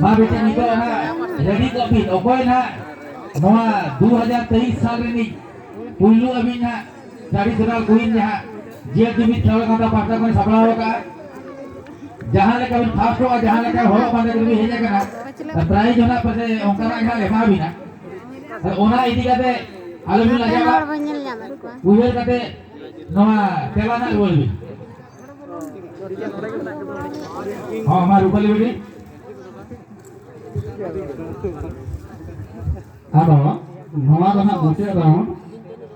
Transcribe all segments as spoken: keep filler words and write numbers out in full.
ᱢᱟ ᱵᱤᱴᱤ, ᱱᱤᱛᱚᱜ ᱱᱟᱦᱟᱜ ᱨᱮᱰᱤ ᱠᱚᱜ ᱵᱤᱱ, ᱚᱠᱚᱭ ᱱᱟᱦᱟᱜ ᱱᱚᱣᱟ ᱫᱩ ᱦᱟᱡᱟᱨ ᱛᱮᱭᱤᱥ ᱥᱟᱞ ᱨᱤᱱᱤᱡ ᱯᱩᱭᱞᱩ ᱟᱹᱵᱤᱱ ᱱᱟᱦᱟᱜ traditional queen ᱡᱟᱦᱟᱸ ᱡᱤ ᱟᱨ ᱴᱤ ᱵᱷᱤ ᱴᱷᱟᱲᱚ ᱠᱟᱱᱫᱟ ᱯᱟᱦᱴᱟ ᱠᱷᱚᱱ ᱥᱟᱯᱲᱟᱣ ᱟᱠᱟᱫᱼᱟ᱾ ᱡᱟᱦᱟᱸ ᱞᱮᱠᱟ ᱵᱤᱱ ᱯᱷᱟᱥᱴᱚᱜᱼᱟ, ᱡᱟᱦᱟᱸ ᱞᱮᱠᱟ ᱦᱚᱨᱚᱜ ᱵᱟᱸᱫᱮ ᱠᱟᱛᱮ ᱵᱤᱱ ᱦᱮᱡ ᱟᱠᱟᱱᱟ, prize ᱦᱚᱸ ᱱᱟᱦᱟᱜ ᱯᱟᱥᱮ ᱚᱱᱠᱟᱱᱟᱜ ᱜᱮ ᱱᱟᱦᱟᱜ ᱞᱮ ᱮᱢᱟ ᱵᱤᱱᱟ᱾ ᱟᱫᱚ ᱚᱱᱟ ᱤᱫᱤ ᱠᱟᱛᱮ ᱟᱞᱚ ᱵᱤᱱ ᱞᱟᱡᱟᱜᱼᱟ᱾ ᱦᱚᱲ ᱵᱟᱹᱧ ᱧᱮᱞ ᱧᱟᱢᱮᱫ ᱠᱚᱣᱟ᱾ ᱩᱭᱦᱟᱹᱨ ᱠᱟᱛᱮ ᱱᱚᱣᱟ ᱛᱮᱞᱟ ᱱᱟᱦᱟᱜ ᱨᱩᱣᱟᱹᱲ ᱵᱤᱱ᱾ ᱦᱚᱸ, ᱢᱟ ᱨᱩᱯᱟᱞᱤ ᱵᱤᱴᱤ᱾ ᱟᱫᱚ ᱱᱚᱣᱟ ᱫᱚ ᱱᱟᱜ ᱢᱩᱪᱟᱹᱫ round᱾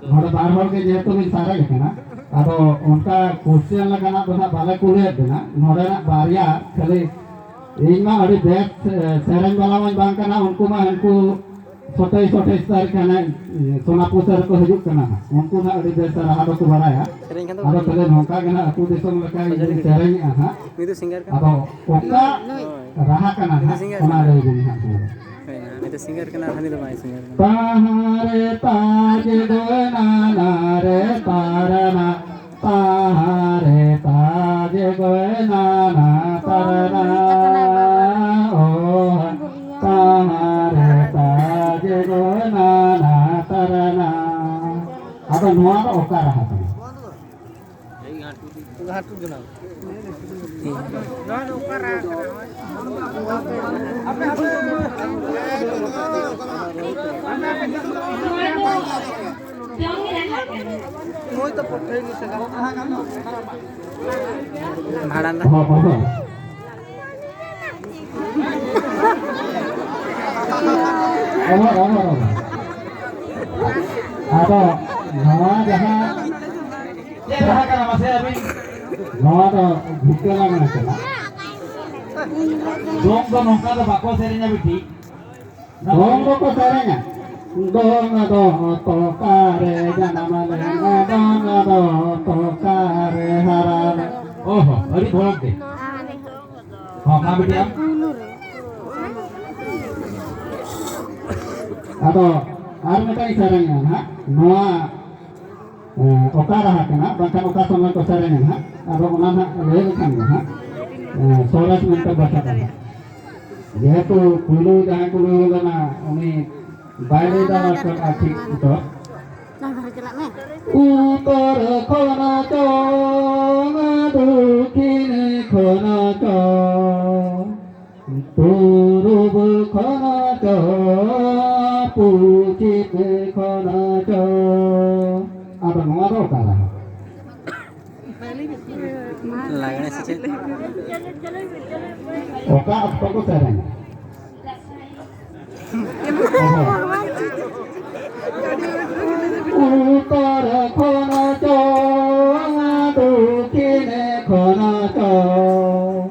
ᱱᱚᱰᱮ ᱵᱟᱨ ᱦᱚᱲ ᱜᱮ ᱡᱮᱦᱮᱛᱩ ᱵᱤᱱ ᱥᱟᱨᱮᱡ ᱟᱠᱟᱱᱟ, ᱟᱫᱚ ᱚᱱᱠᱟ question ᱞᱮᱠᱟᱱᱟᱜ ᱫᱚ ᱱᱟᱜ ᱵᱟᱞᱮ ᱠᱩᱞᱤᱭᱮᱫ ᱵᱤᱱᱟ᱾ ᱱᱚᱰᱮᱱᱟᱜ ᱵᱟᱨᱭᱟ ᱠᱷᱟᱹᱞᱤ, ᱤᱧ ᱢᱟ ᱟᱹᱰᱤ ᱵᱮᱥ, ᱮ, ᱥᱮᱨᱮᱧ ᱵᱟᱞᱟ ᱢᱟᱧ ᱵᱟᱝ ᱠᱟᱱᱟ, ᱩᱱᱠᱩ ᱢᱟ ᱦᱟᱱᱠᱩ ᱥᱚᱛᱟᱭᱤᱥ ᱟᱴᱷᱟᱭᱤᱥ ᱛᱟᱹᱨᱤᱠᱷ ᱦᱟᱱᱮ, ᱮ, ᱥᱳᱱᱟᱯᱩᱨ ᱥᱮᱫ ᱨᱮᱠᱚ ᱦᱤᱡᱩᱜ ᱠᱟᱱᱟ ᱦᱟᱸᱜ᱾ ᱩᱱᱠᱩ ᱱᱟᱜ ᱟᱹᱰᱤ ᱵᱮᱥ ᱨᱟᱦᱟ ᱫᱚᱠᱚ ᱵᱟᱲᱟᱭᱟ᱾ ᱥᱮᱨᱮᱧ ᱠᱷᱟᱱ ᱫᱚ ᱟᱫᱚ ᱵᱷᱟᱹᱜᱤ ᱛᱚᱵᱮ ᱜᱮ᱾ ᱱᱚᱝᱠᱟ ᱜᱮ ᱱᱟᱜ ᱟᱹᱛᱩ ᱫᱤᱥᱚᱢ ᱞᱮᱠᱟ ᱤᱧ ᱫᱩᱧ ᱥᱮᱨᱮᱧᱮᱜᱼᱟ ᱦᱟᱸᱜ᱾ ᱱᱩᱭ ᱫᱚ singer ᱠᱟᱱᱟ᱾ ᱟᱫᱚ ᱚᱠᱟ ᱦᱳᱭ᱾ ᱨᱟᱦᱟ ᱠᱟᱱᱟ ᱱᱩᱭ ᱫᱚ ᱦᱟᱸᱜ, singer ᱚᱱᱟ ᱠᱟᱱᱟ᱾ ᱞᱟᱹᱭ ᱵᱤᱱ ᱦᱟᱸᱜ᱾ ᱦᱳᱭ, ᱱᱩᱭ ᱫᱚ singer ᱠᱟᱱᱟ, ᱦᱟᱹᱱᱤ ᱫᱚ ᱵᱟᱭ singer ᱠᱟᱱᱟ᱾ ᱛᱟᱦᱟᱨᱮ ᱛᱟᱡᱮ ᱫᱚᱭᱱᱟ ᱱᱟᱨᱮ ᱛᱟᱨᱟᱱᱟ᱾ ᱛᱟᱦᱟᱨᱮ ᱛᱟᱡᱮ ᱜᱚᱭᱱᱟ ᱱᱟ ᱛᱟᱨᱟᱱᱟ, ᱳ ᱦᱟ᱾ ᱛᱟᱦᱟᱨᱮ ᱛᱟᱡᱮ ᱜᱚᱭᱱᱟ ᱱᱟ ᱛᱟᱨᱟᱱᱟ᱾ ᱟᱫᱚ ᱱᱚᱣᱟ ᱫᱚ ᱚᱠᱟ ᱨᱟᱦᱟ ᱠᱟᱱᱟ? ᱵᱷᱟᱸᱰᱟᱱ ᱨᱮ᱾ ᱦᱚᱸ, ᱦᱚᱸ, ᱦᱚᱸ᱾ ᱚᱢᱚᱨ, ᱚᱢᱚᱨ, ᱚᱢᱚᱨ᱾ ᱟᱫᱚ ᱱᱚᱣᱟ ᱡᱟᱦᱟᱸ ᱪᱮᱫ ᱨᱟᱦᱟ ᱠᱟᱱᱟ ᱢᱟᱥᱮ ᱟᱹᱵᱤᱱ? ᱱᱚᱣᱟ ᱫᱚ ᱵᱷᱩᱴᱟᱹ ᱞᱟᱜᱽᱬᱮ ᱠᱟᱱᱟ᱾ ᱫᱚᱝ ᱫᱚ ᱱᱚᱝᱠᱟ ᱫᱚ ᱵᱟᱠᱚ ᱥᱮᱨᱮᱧᱟ ᱵᱤᱴᱤ᱾ ᱫᱚᱝ ᱫᱚᱠᱚ ᱥᱮᱨᱮᱧᱟ᱾ ᱫᱚᱝ ᱫᱚ ᱛᱚᱠᱟᱨᱮ ᱡᱟᱱᱟᱢ ᱞᱮᱱ, ᱫᱚᱝ ᱫᱚ ᱛᱚᱠᱟᱨᱮ ᱦᱟᱨᱟ ᱞᱮᱱ᱾ ᱚᱦᱚ, ᱟᱹᱰᱤ ᱵᱷᱚᱲᱚᱠ ᱜᱮ᱾ ᱦᱚᱸ, ᱢᱟ ᱵᱤᱴᱤ ᱟᱢ᱾ ᱟᱫᱚ ᱟᱨ ᱢᱤᱫᱴᱟᱝ ᱥᱮᱨᱮᱧᱟ ᱱᱟᱦᱟᱜ, ᱱᱚᱣᱟ, ᱮ, ᱚᱠᱟ ᱨᱟᱦᱟ ᱠᱟᱱᱟ, ᱵᱟᱝᱠᱷᱟᱱ ᱚᱠᱟ ᱥᱚᱢᱚᱭ ᱠᱚ ᱥᱮᱨᱮᱧᱟ ᱱᱟᱦᱟᱜ, ᱟᱫᱚ ᱚᱱᱟ ᱱᱟᱦᱟᱜ ᱞᱟᱹᱭ ᱞᱮᱠᱷᱟᱱ ᱜᱮ ᱱᱟᱦᱟᱜ, ᱮ, ᱥᱚᱨᱮᱥ ᱢᱮᱱᱛᱮ ᱵᱟᱪᱷᱟᱜᱼᱟ ᱱᱟᱦᱟᱜ᱾ ᱡᱮᱦᱮᱛᱩ ᱯᱩᱭᱞᱩ ᱡᱟᱦᱟᱸᱭ ᱠᱚ ᱞᱟᱹᱭ ᱞᱮᱱᱟ, ᱩᱱᱤ ᱵᱟᱭ ᱞᱟᱹᱭ ᱫᱟᱲᱮ ᱟᱠᱟᱫᱟ ᱴᱷᱤᱠ ᱩᱛᱟᱹᱨ᱾ ᱩᱛᱚᱨ ᱠᱷᱚᱱ ᱪᱚᱝ, ᱫᱚᱠᱷᱤᱱ ᱠᱷᱚᱱ ᱪᱚᱝ, ᱯᱩᱨᱩᱵ ᱠᱷᱚᱱ ᱪᱚᱝ, ᱯᱚᱪᱷᱤᱢ ᱠᱷᱚᱱ ᱪᱚᱝ᱾ ᱟᱫᱚ ᱱᱚᱣᱟ ᱫᱚ ᱚᱠᱟ ᱨᱮ? ᱞᱟᱜᱽᱬᱮ ᱥᱮ ᱪᱮᱫ? ᱚᱠᱟ ᱚᱠᱛᱚ ᱠᱚ ᱥᱮᱨᱮᱧᱟ? ᱩᱛᱚᱨ ᱠᱷᱚᱱ ᱪᱚᱝ, ᱫᱚᱠᱷᱤᱱ ᱠᱷᱚᱱ ᱪᱚᱝ,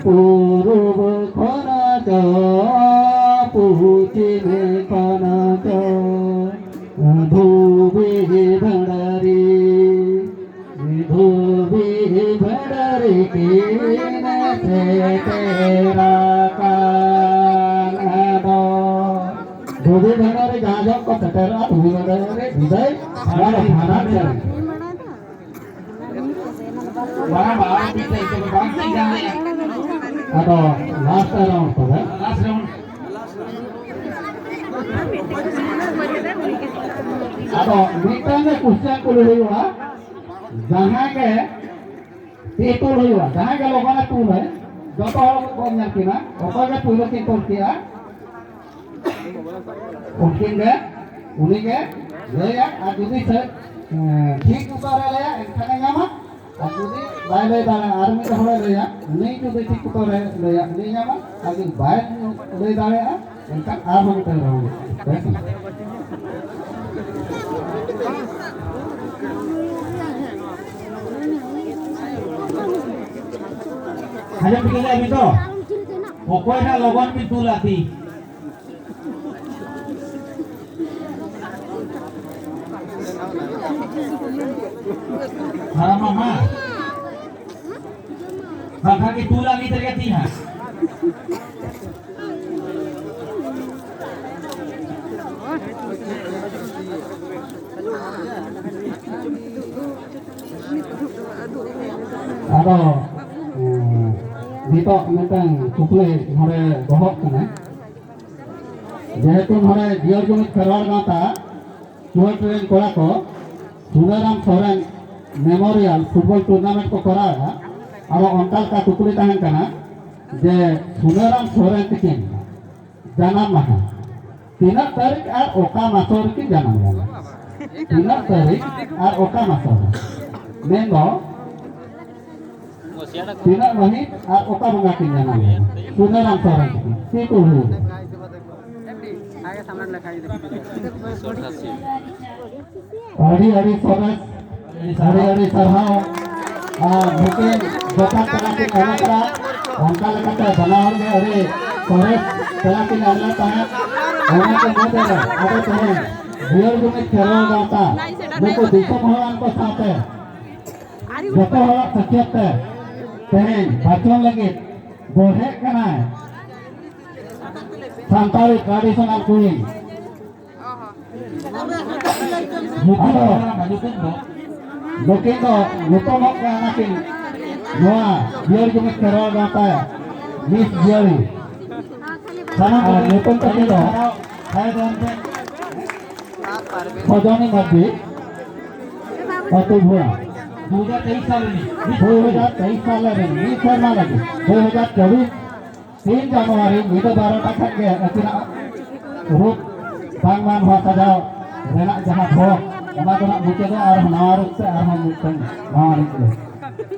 ᱯᱩᱨᱩᱵ ᱠᱷᱚᱱ ᱪᱚᱝ, ᱯᱚᱪᱷᱤᱢ ᱠᱷᱚᱱ ᱪᱚᱝ, ᱫᱷᱩᱵᱤ ᱵᱷᱟᱸᱰᱟᱨᱤ, ᱫᱷᱩᱵᱤ ᱵᱷᱟᱸᱰᱟᱨᱤ ᱠᱤᱱ ᱥᱮᱴᱮᱨ ᱟᱠᱟᱱ ᱫᱚ᱾ ᱫᱷᱩᱵᱤ ᱵᱷᱟᱸᱰᱟᱨᱤ ᱡᱟᱦᱟᱸ ᱡᱚᱦᱚᱜ ᱠᱚ ᱥᱮᱴᱮᱨᱚᱜᱼᱟ, ᱫᱷᱩᱵᱤ ᱵᱷᱟᱸᱰᱟᱨᱤ ᱨᱮ ᱵᱤᱫᱟᱹᱭ, ᱱᱚᱣᱟ ᱫᱚ ᱵᱷᱟᱸᱰᱟᱱ ᱥᱮᱨᱮᱧ᱾ ᱵᱟᱝ, ᱵᱟᱝ, ᱢᱤᱫᱴᱮᱡ ᱤᱠᱟᱹ ᱫᱚ ᱵᱟᱝ ᱛᱤᱧ ᱜᱟᱱ ᱞᱮᱭᱟ᱾ ᱟᱫᱚ last round ᱛᱚᱵᱮ᱾ Last round᱾ ᱟᱫᱚ ᱢᱤᱫᱴᱟᱝ ᱜᱮ question ᱠᱩᱞᱤ ᱦᱩᱭᱩᱜᱼᱟ, ᱡᱟᱦᱟᱸᱭ ᱜᱮ ᱛᱤ ᱛᱩᱞ ᱦᱩᱭᱩᱜᱼᱟ, ᱡᱟᱦᱟᱸᱭ ᱜᱮ ᱞᱚᱜᱚᱱᱮ ᱛᱩᱞᱟᱭ, ᱡᱚᱛᱚ ᱦᱚᱲ ᱵᱚᱱ ᱧᱮᱞ ᱠᱤᱱᱟ, ᱚᱠᱚᱭ ᱜᱮ ᱯᱩᱭᱞᱩ ᱠᱤᱱ ᱛᱩᱞ ᱠᱮᱜᱼᱟ, ᱩᱱᱠᱤᱱ ᱜᱮ, ᱩᱱᱤ ᱜᱮ ᱞᱟᱹᱭᱟ᱾ ᱟᱨ ᱡᱩᱫᱤ ᱥᱮ, ᱮᱸ, ᱴᱷᱤᱠ ᱩᱛᱟᱹᱨᱮ ᱞᱟᱹᱭᱟ, ᱮᱱᱠᱷᱟᱱᱮ ᱧᱟᱢᱟ᱾ ᱟᱨ ᱡᱩᱫᱤ ᱵᱟᱭ ᱞᱟᱹᱭ ᱫᱟᱲᱮᱭᱟᱜᱼᱟ, ᱟᱨ ᱢᱤᱫ ᱦᱚᱲᱮ ᱞᱟᱹᱭᱟ, ᱩᱱᱤ ᱡᱩᱫᱤ ᱴᱷᱤᱠ ᱩᱛᱟᱹᱨᱮ ᱞᱟᱹᱭᱟ, ᱩᱱᱤ ᱧᱟᱢᱟ᱾ ᱟᱨ ᱡᱩᱫᱤ ᱵᱟᱭ ᱞᱟᱹᱭ ᱫᱟᱲᱮᱭᱟᱜᱼᱟ, ᱮᱱᱠᱷᱟᱱ ᱟᱨᱦᱚᱸ ᱢᱤᱫᱴᱟᱝ round᱾ ᱦᱮᱸ ᱥᱮ? ᱟᱸᱡᱚᱢ ᱴᱷᱤᱠᱟᱹ ᱞᱮᱫᱟ ᱵᱤᱱ ᱛᱚ? ᱚᱠᱚᱭ ᱱᱟᱜ ᱞᱚᱜᱚᱱ ᱵᱤᱱ ᱛᱩᱞᱟ ᱛᱤ? ᱦᱟᱲᱟᱢ ᱢᱟᱢᱟ᱾ ᱵᱟᱠᱷᱟᱱ ᱜᱮ ᱛᱩᱞᱟ ᱢᱤᱫ ᱨᱮᱜᱮ ᱛᱤ ᱦᱟᱸᱜ᱾ ᱟᱫᱚ, ᱩᱸ, ᱱᱤᱛᱚᱜ ᱢᱤᱫᱴᱟᱝ ᱠᱩᱠᱞᱤ ᱱᱚᱰᱮ ᱫᱚᱦᱚᱜ ᱠᱟᱱᱟ᱾ ᱡᱮᱦᱮᱛᱩ ᱱᱚᱰᱮ ᱡᱤᱭᱟᱹᱲ ᱡᱩᱢᱤᱫ ᱠᱷᱮᱨᱣᱟᱲ ᱜᱟᱶᱛᱟ ᱪᱩᱣᱟᱹᱴ ᱨᱮᱱ ᱠᱚᱲᱟ ᱠᱚ Sunaram Soren memorial football tournament ᱠᱚ ᱠᱚᱨᱟᱣ ᱮᱫᱟ᱾ ᱟᱫᱚ ᱚᱱᱠᱟ ᱞᱮᱠᱟ ᱠᱩᱠᱞᱤ ᱛᱟᱦᱮᱱ ᱠᱟᱱᱟ ᱡᱮ ᱥᱩᱱᱟᱹᱨᱟᱢ ᱥᱚᱨᱮᱱ ᱛᱤᱠᱤᱱ ᱡᱟᱱᱟᱢ ᱢᱟᱦᱟ ᱛᱤᱱᱟᱹᱜ ᱛᱟᱹᱨᱤᱠᱷ ᱟᱨ ᱚᱠᱟ ᱢᱟᱥᱚ ᱨᱮᱠᱤᱱ ᱡᱟᱱᱟᱢ ᱞᱮᱱᱟ? ᱛᱤᱱᱟᱹᱜ ᱛᱟᱹᱨᱤᱠᱷ ᱟᱨ ᱚᱠᱟ ᱢᱟᱥᱚ ᱨᱮ? ᱢᱮᱱᱫᱚ ᱛᱤᱱᱟᱹᱜ ᱢᱟᱹᱦᱤᱛ ᱟᱨ ᱚᱠᱟ ᱵᱚᱸᱜᱟ ᱠᱤᱱ ᱡᱟᱱᱟᱢ ᱞᱮᱱᱟ? ᱥᱩᱱᱟᱹᱨᱟᱢ ᱥᱚᱨᱮᱱ ᱛᱤᱠᱤᱱ ᱪᱮᱫ ᱠᱚ ᱦᱩᱭ ᱞᱮᱱᱟ? ᱟᱹᱰᱤ ᱟᱹᱰᱤ ᱥᱚᱨᱮᱥ, ᱟᱹᱰᱤ ᱟᱹᱰᱤ ᱥᱟᱨᱦᱟᱣ᱾ ᱟᱨ ᱱᱩᱠᱤᱱ ᱡᱚᱛᱷᱟᱛ ᱛᱮᱞᱟ ᱠᱤᱱ ᱮᱢ ᱟᱠᱟᱫᱟ᱾ ᱚᱱᱠᱟ ᱞᱮᱠᱟᱛᱮ ᱵᱟᱱᱟ ᱦᱚᱲ ᱜᱮ ᱟᱹᱰᱤ ᱥᱚᱨᱮᱥ ᱛᱮᱞᱟ ᱠᱤᱱ ᱮᱢ ᱞᱮᱫ ᱛᱟᱦᱮᱸᱫ᱾ ᱚᱱᱟ ᱠᱚ ᱢᱩᱫᱽᱨᱮ ᱟᱵᱚ ᱛᱮᱦᱮᱧ ᱡᱤᱭᱟᱹᱲ ᱡᱩᱢᱤᱫ ᱠᱷᱮᱨᱣᱟᱲ ᱜᱟᱶᱛᱟ ᱱᱩᱠᱩ ᱫᱤᱥᱚᱢ ᱦᱚᱲ ᱠᱚ ᱥᱟᱶᱛᱮ ᱡᱚᱛᱚ ᱦᱚᱲᱟᱜ ᱥᱟᱹᱠᱷᱭᱟᱹᱛ ᱛᱮ ᱛᱮᱦᱮᱧ ᱵᱟᱪᱚᱱ ᱞᱟᱹᱜᱤᱫ ᱵᱚᱲᱦᱮᱜ ᱠᱟᱱᱟᱭ ᱥᱟᱱᱛᱟᱲᱤ traditional queen᱾ ᱟᱫᱚ ᱱᱩᱠᱤᱱ ᱫᱚ ᱧᱩᱛᱩᱢᱚᱜ ᱠᱟᱱᱟ ᱠᱤᱱ ᱱᱚᱣᱟ ᱡᱤᱭᱟᱹᱲ ᱡᱩᱢᱤᱫ ᱠᱷᱮᱨᱣᱟᱲ ᱜᱟᱶᱛᱟ ᱢᱤᱥ ᱡᱤᱭᱟᱹᱲᱤ᱾ ᱥᱟᱱᱟᱢ ᱟᱨ ᱧᱩᱛᱩᱢ ᱛᱟᱹᱠᱤᱱ ᱫᱚ ᱥᱚᱡᱚᱱᱤ ᱢᱟᱹᱨᱰᱤ, ᱟᱹᱛᱩ ᱵᱷᱩᱣᱟ᱾ ᱫᱩ ᱦᱟᱡᱟᱨ ᱛᱮᱭᱤᱥ ᱥᱟᱞ ᱨᱤᱱᱤᱡ᱾ ᱫᱩ ᱦᱟᱡᱟᱨ ᱛᱮᱭᱤᱥ ᱥᱟᱞ ᱨᱤᱱᱤᱡ, ᱢᱤᱫ ᱥᱮᱨᱢᱟ ᱞᱟᱹᱜᱤᱫ᱾ ᱫᱩ ᱦᱟᱡᱟᱨ ᱪᱚᱵᱵᱤᱥ ᱛᱤᱱ ᱡᱟᱱᱩᱣᱟᱨᱤ ᱧᱤᱫᱟᱹ ᱵᱟᱨᱚᱴᱟ ᱠᱷᱟᱱ ᱜᱮ ᱟᱹᱠᱤᱱᱟᱜ ᱨᱩᱯ ᱵᱟᱝᱢᱟ ᱱᱚᱣᱟ ᱥᱟᱡᱟᱣ ᱨᱮᱱᱟᱜ ᱡᱟᱦᱟᱸ ᱵᱷᱳᱜᱽ, ᱚᱱᱟ ᱫᱚ ᱱᱟᱜ ᱢᱩᱪᱟᱹᱫᱚᱜᱼᱟ ᱟᱨᱦᱚᱸ ᱱᱟᱣᱟ ᱨᱩᱯ ᱛᱮ ᱟᱨᱦᱚᱸ ᱢᱤᱫᱴᱟᱝ ᱱᱟᱣᱟ ᱨᱩᱯ ᱨᱮ᱾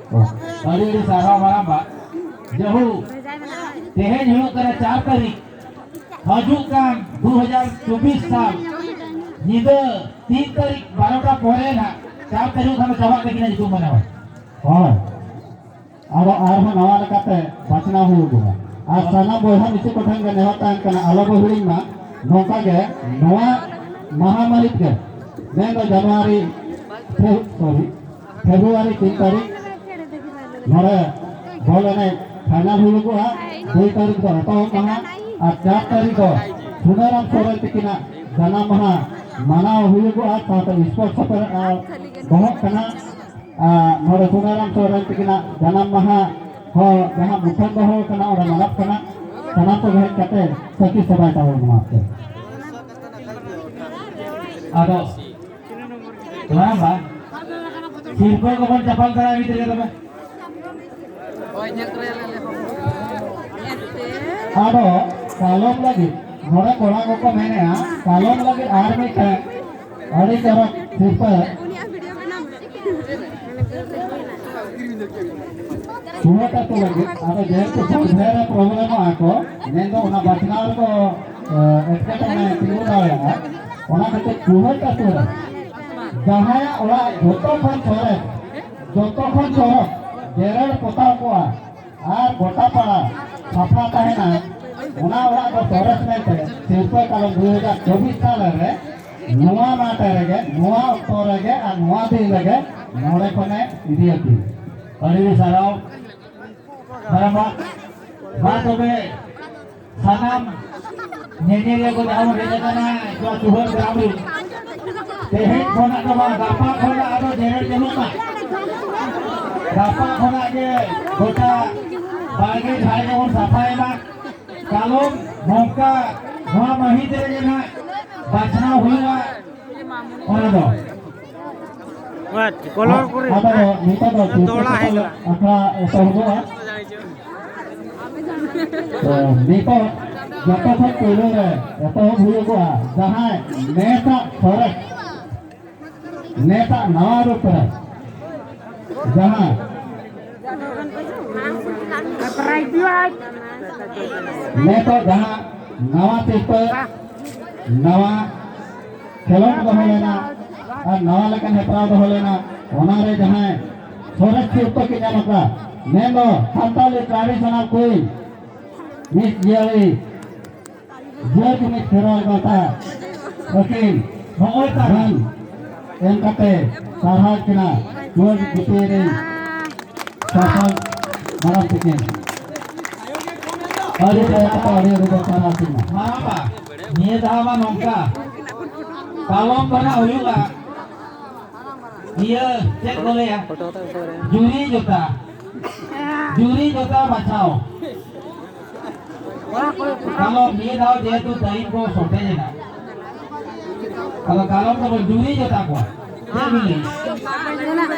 ᱟᱹᱰᱤ ᱟᱹᱰᱤ ᱥᱟᱨᱦᱟᱣ ᱢᱟᱨᱟᱝ ᱵᱟ᱾ ᱡᱟᱹᱦᱩ, ᱛᱮᱦᱮᱧ ᱦᱩᱭᱩᱜ ᱠᱟᱱᱟ ᱪᱟᱨ ᱛᱟᱹᱨᱤᱠᱷ, ᱦᱤᱡᱩᱜ ᱠᱟᱱ ᱫᱩ ᱦᱟᱡᱟᱨ ᱪᱚᱵᱵᱤᱥ ᱥᱟᱞ ᱧᱤᱫᱟᱹ ᱛᱤᱱ ᱛᱟᱹᱨᱤᱠᱷ ᱵᱟᱨᱚᱴᱟ ᱯᱚᱨᱮ ᱱᱟᱜ ᱪᱟᱨ ᱛᱟᱹᱨᱤᱠᱷ ᱠᱷᱚᱱ ᱪᱟᱵᱟᱜ ᱛᱟᱹᱠᱤᱱᱟ ᱧᱩᱛᱩᱢ ᱢᱟᱱᱟᱣᱟ᱾ ᱦᱳᱭ᱾ ᱟᱫᱚ ᱟᱨᱦᱚᱸ ᱱᱟᱣᱟ ᱞᱮᱠᱟᱛᱮ ᱵᱟᱪᱷᱱᱟᱣ ᱦᱩᱭᱩᱜᱚᱜᱼᱟ᱾ ᱟᱨ ᱥᱟᱱᱟᱢ ᱵᱚᱭᱦᱟ ᱢᱤᱥᱤ ᱠᱚᱴᱷᱮᱱ ᱜᱮ ᱱᱮᱦᱚᱨ ᱛᱟᱦᱮᱱ ᱠᱟᱱᱟ, ᱟᱞᱚ ᱵᱚ ᱦᱤᱲᱤᱧ ᱢᱟ᱾ ᱱᱚᱝᱠᱟ ᱜᱮ ᱱᱚᱣᱟ ᱢᱟᱦᱟ ᱢᱟᱹᱦᱤᱛ ᱜᱮ, ᱢᱮᱱᱫᱚ ᱡᱟᱱᱩᱣᱟᱨᱤ, ᱯᱷᱮ-, ᱥᱚᱨᱤ, ᱯᱷᱮᱵᱽᱨᱩᱣᱟᱨᱤ ᱛᱤᱱ ᱛᱟᱹᱨᱤᱠᱷ ᱱᱚᱰᱮ ᱵᱚᱞ ᱮᱱᱮᱡ ᱯᱷᱟᱭᱱᱟᱞ ᱦᱩᱭᱩᱜᱚᱜᱼᱟ᱾ ᱫᱩᱭ ᱛᱟᱹᱨᱤᱠᱷ ᱫᱚ ᱮᱛᱚᱦᱚᱵ ᱢᱟᱦᱟ ᱟᱨ ᱪᱟᱨ ᱛᱟᱹᱨᱤᱠᱷ ᱫᱚ ᱥᱩᱱᱟᱹᱨᱟᱢ ᱥᱚᱨᱮᱱ ᱛᱤᱠᱤᱱᱟᱜ ᱡᱟᱱᱟᱢ ᱢᱟᱦᱟ ᱢᱟᱱᱟᱣ ᱦᱩᱭᱩᱜᱚᱜᱼᱟ᱾ ᱥᱟᱶᱛᱮ ᱥᱯᱳᱨᱴᱥ ᱦᱚᱸ ᱫᱚᱦᱚᱜ ᱠᱟᱱᱟ᱾ ᱟᱨ ᱱᱚᱰᱮ ᱥᱩᱱᱟᱹᱨᱟᱢ ᱥᱚᱨᱮᱱ ᱛᱤᱠᱤᱱᱟᱜ ᱡᱟᱱᱟᱢ ᱢᱟᱦᱟ ᱦᱚᱸ ᱡᱟᱦᱟᱸ ᱢᱩᱴᱷᱟᱹᱱ ᱫᱚᱦᱚ ᱠᱟᱱᱟ, ᱚᱸᱰᱮ ᱢᱟᱱᱚᱛ ᱠᱟᱱᱟ, ᱥᱟᱱᱟᱢ ᱠᱚᱜᱮ ᱦᱮᱡ ᱠᱟᱛᱮ ᱥᱟᱹᱠᱷᱤ ᱥᱚᱵᱷᱟᱭ ᱛᱟᱵᱚᱱ ᱢᱟ ᱯᱮ᱾ ᱟᱫᱚ ᱢᱟᱨᱟᱝᱵᱟ, ᱥᱤᱨᱯᱟᱹ ᱠᱚᱵᱚᱱ ᱪᱟᱯᱟᱞ ᱫᱟᱲᱮᱭᱟ ᱜᱤᱫᱽᱨᱟᱹ ᱛᱚᱵᱮ᱾ ᱟᱫᱚ ᱠᱟᱞᱚᱢ ᱞᱟᱹᱜᱤᱫ ᱱᱚᱰᱮ ᱠᱚᱲᱟ ᱠᱚᱠᱚ ᱢᱮᱱᱮᱜᱼᱟ, ᱠᱟᱞᱚᱢ ᱞᱟᱹᱜᱤᱫ ᱟᱨ ᱢᱤᱫᱴᱮᱱ ᱟᱹᱰᱤ ᱪᱚᱨᱚᱠ ᱥᱤᱨᱯᱟᱹ᱾ ᱪᱩᱦᱟᱹᱴ ᱟᱹᱛᱩ ᱞᱟᱹᱜᱤᱫ, ᱟᱫᱚ ᱡᱮᱦᱮᱛᱩ ᱥᱚᱞᱦᱮ ᱨᱮ ᱯᱨᱚᱵᱞᱮᱢᱚᱜᱼᱟ ᱠᱚ, ᱢᱮᱱᱫᱚ ᱚᱱᱟ ᱵᱟᱪᱷᱱᱟᱣ ᱨᱮᱠᱚ, ᱮ, ᱮᱴᱠᱮᱴᱚᱬᱮ ᱛᱤᱸᱜᱩ ᱫᱟᱲᱮᱭᱟᱜᱼᱟ, ᱚᱱᱟ ᱠᱷᱟᱹᱛᱤᱨ ᱪᱩᱦᱟᱹᱴ ᱟᱹᱛᱩ ᱨᱮ ᱡᱟᱦᱟᱸᱭᱟᱜ ᱚᱲᱟᱜ ᱡᱚᱛᱚ ᱠᱷᱚᱱ ᱥᱚᱨᱮᱥ, ᱡᱚᱛᱚ ᱠᱷᱚᱱ ᱪᱚᱨᱚᱠ ᱡᱮᱨᱮᱲ ᱯᱚᱛᱟᱣ ᱠᱚᱜᱼᱟ ᱟᱨ ᱜᱚᱴᱟ ᱯᱟᱲᱟ ᱥᱟᱯᱷᱟ ᱛᱟᱦᱮᱱᱟ, ᱚᱱᱟ ᱚᱲᱟᱜ ᱫᱚ ᱥᱚᱨᱮᱥ ᱢᱮᱱᱛᱮ ᱥᱤᱨᱯᱟᱹ ᱠᱟᱞᱚᱢ ᱫᱩ ᱦᱟᱡᱟᱨ ᱪᱚᱵᱵᱤᱥ ᱥᱟᱞ ᱨᱮ ᱱᱚᱣᱟ ᱢᱟᱴᱷ ᱨᱮᱜᱮ, ᱱᱚᱣᱟ ᱚᱠᱛᱚ ᱨᱮᱜᱮ ᱟᱨ ᱱᱚᱣᱟ ᱫᱤᱱ ᱨᱮᱜᱮ ᱱᱚᱰᱮ ᱠᱷᱚᱱᱮ ᱤᱫᱤᱭᱟᱠᱤᱱ᱾ ᱟᱹᱰᱤ ᱥᱟᱨᱦᱟᱣ᱾ ᱢᱟᱨᱟᱝᱵᱟ, ᱢᱟ ᱛᱚᱵᱮ ᱥᱟᱱᱟᱢ ᱧᱮᱧᱮᱞᱤᱭᱟᱹ ᱠᱚ ᱡᱟᱦᱟᱸ ᱵᱚᱱ ᱦᱮᱡ ᱟᱠᱟᱱᱟ ᱱᱚᱣᱟ ᱪᱩᱦᱟᱹᱨ ᱜᱨᱟᱢ ᱨᱮ, ᱛᱮᱦᱮᱧ ᱠᱷᱚᱱᱟᱜ ᱫᱚ ᱵᱟᱝ, ᱜᱟᱯᱟ ᱠᱷᱚᱱᱟᱜ ᱟᱫᱚ ᱡᱮᱨᱮᱲ ᱪᱟᱹᱞᱩᱜ ᱢᱟ᱾ ᱜᱟᱯᱟ ᱠᱷᱚᱱᱟᱜ ᱜᱮ ᱜᱚᱴᱟ ᱵᱟᱲᱜᱮ ᱡᱷᱟᱲ ᱜᱮᱵᱚᱱ ᱥᱟᱯᱷᱟᱭ ᱢᱟ᱾ ᱠᱟᱞᱚᱢ ᱱᱚᱝᱠᱟ ᱱᱚᱣᱟ ᱢᱟᱹᱦᱤᱛ ᱨᱮᱜᱮ ᱱᱟᱜ ᱵᱟᱪᱷᱱᱟᱣ ᱦᱩᱭᱩᱜᱼᱟ᱾ ᱚᱱᱟ ᱫᱚ ᱟᱪᱪᱷᱟ, ᱠᱚᱞᱚᱨ ᱠᱚᱨᱮ ᱟᱫᱚ ᱱᱤᱛᱚᱜ ᱫᱚ ᱛᱚᱲᱟ ᱦᱮᱡ ᱮᱱᱟ᱾ ᱟᱠᱷᱲᱟ ᱮᱛᱚᱦᱚᱵᱚᱜᱼᱟ᱾ ᱛᱚ, ᱱᱤᱛᱚᱜ ᱡᱚᱛᱚ ᱠᱷᱚᱱ ᱯᱳᱭᱞᱳ ᱨᱮ ᱮᱛᱚᱦᱚᱵ ᱦᱩᱭᱩᱜᱚᱜᱼᱟ ᱡᱟᱦᱟᱸᱭ ᱱᱮᱥᱟᱜ ᱥᱚᱨᱮᱥ, ᱱᱮᱥᱟᱜ ᱱᱟᱣᱟ ᱨᱩᱯ ᱨᱮ ᱡᱟᱦᱟᱸ ᱱᱤᱛᱚᱜ ᱡᱟᱦᱟᱸ ᱱᱟᱣᱟ ᱥᱤᱨᱯᱟᱹ, ᱱᱟᱣᱟ ᱠᱷᱮᱞᱳᱰ ᱫᱚᱦᱚ ᱞᱮᱱᱟ ᱟᱨ ᱱᱟᱣᱟ ᱞᱮᱠᱟᱱ ᱦᱮᱯᱨᱟᱣ ᱫᱚᱦᱚ ᱞᱮᱱᱟ, ᱚᱱᱟᱨᱮ ᱡᱟᱦᱟᱸᱭ ᱥᱚᱨᱮᱥ ᱥᱤᱨᱯᱟᱹ ᱠᱤᱱ ᱧᱟᱢ ᱟᱠᱟᱫ, ᱢᱮᱱᱫᱚ ᱥᱟᱱᱛᱟᱲᱤ traditional queen, ᱢᱤᱥ ᱡᱤᱭᱟᱹᱲᱤ, ᱡᱤᱭᱟᱹᱲ ᱡᱩᱢᱤᱫ ᱠᱷᱮᱨᱣᱟᱞ ᱜᱟᱶᱛᱟ ᱟᱹᱠᱤᱱ ᱱᱚᱜᱼᱚᱭ ᱛᱟᱵᱚᱱ ᱮᱢ ᱠᱟᱛᱮ ᱥᱟᱨᱦᱟᱣ ᱠᱤᱱᱟ ᱱᱚᱣᱟ ᱜᱩᱛᱤ ᱨᱮᱱ ᱥᱟᱥᱚᱱ ᱢᱟᱨᱟᱝ ᱛᱤᱠᱤᱱ᱾ ᱟᱹᱰᱤ ᱫᱟᱭᱟ ᱠᱟᱛᱮ ᱟᱹᱰᱤ ᱟᱹᱰᱤ ᱫᱚ ᱥᱟᱨᱦᱟᱣ ᱠᱤᱱᱟ᱾ ᱢᱟᱨᱟᱝᱵᱟ, ᱱᱤᱭᱟᱹ ᱫᱷᱟᱣ ᱢᱟ ᱱᱚᱝᱠᱟ, ᱯᱟᱞᱚᱱ ᱫᱚ ᱱᱟᱜ ᱦᱩᱭᱩᱜᱼᱟ, ᱤᱭᱟᱹ, ᱪᱮᱫ ᱠᱚ ᱞᱟᱹᱭᱟ? ᱡᱩᱨᱤ ᱡᱚᱛᱟ᱾ ᱡᱩᱨᱤ ᱡᱚᱛᱟ ᱵᱟᱪᱷᱟᱣ᱾ ᱠᱟᱞᱚᱢ ᱱᱤᱭᱟᱹ ᱫᱷᱟᱣ ᱡᱮᱦᱮᱛᱩ ᱴᱟᱭᱤᱢ ᱠᱚ ᱥᱚᱨᱴᱮᱡᱽ ᱮᱱᱟ, ᱟᱫᱚ ᱠᱟᱞᱚᱢ ᱫᱚᱵᱚ ᱡᱩᱨᱤ ᱡᱚᱛᱟ ᱠᱚᱣᱟ᱾ ᱪᱮᱫ ᱵᱤᱱ ᱞᱟᱹᱭᱟ?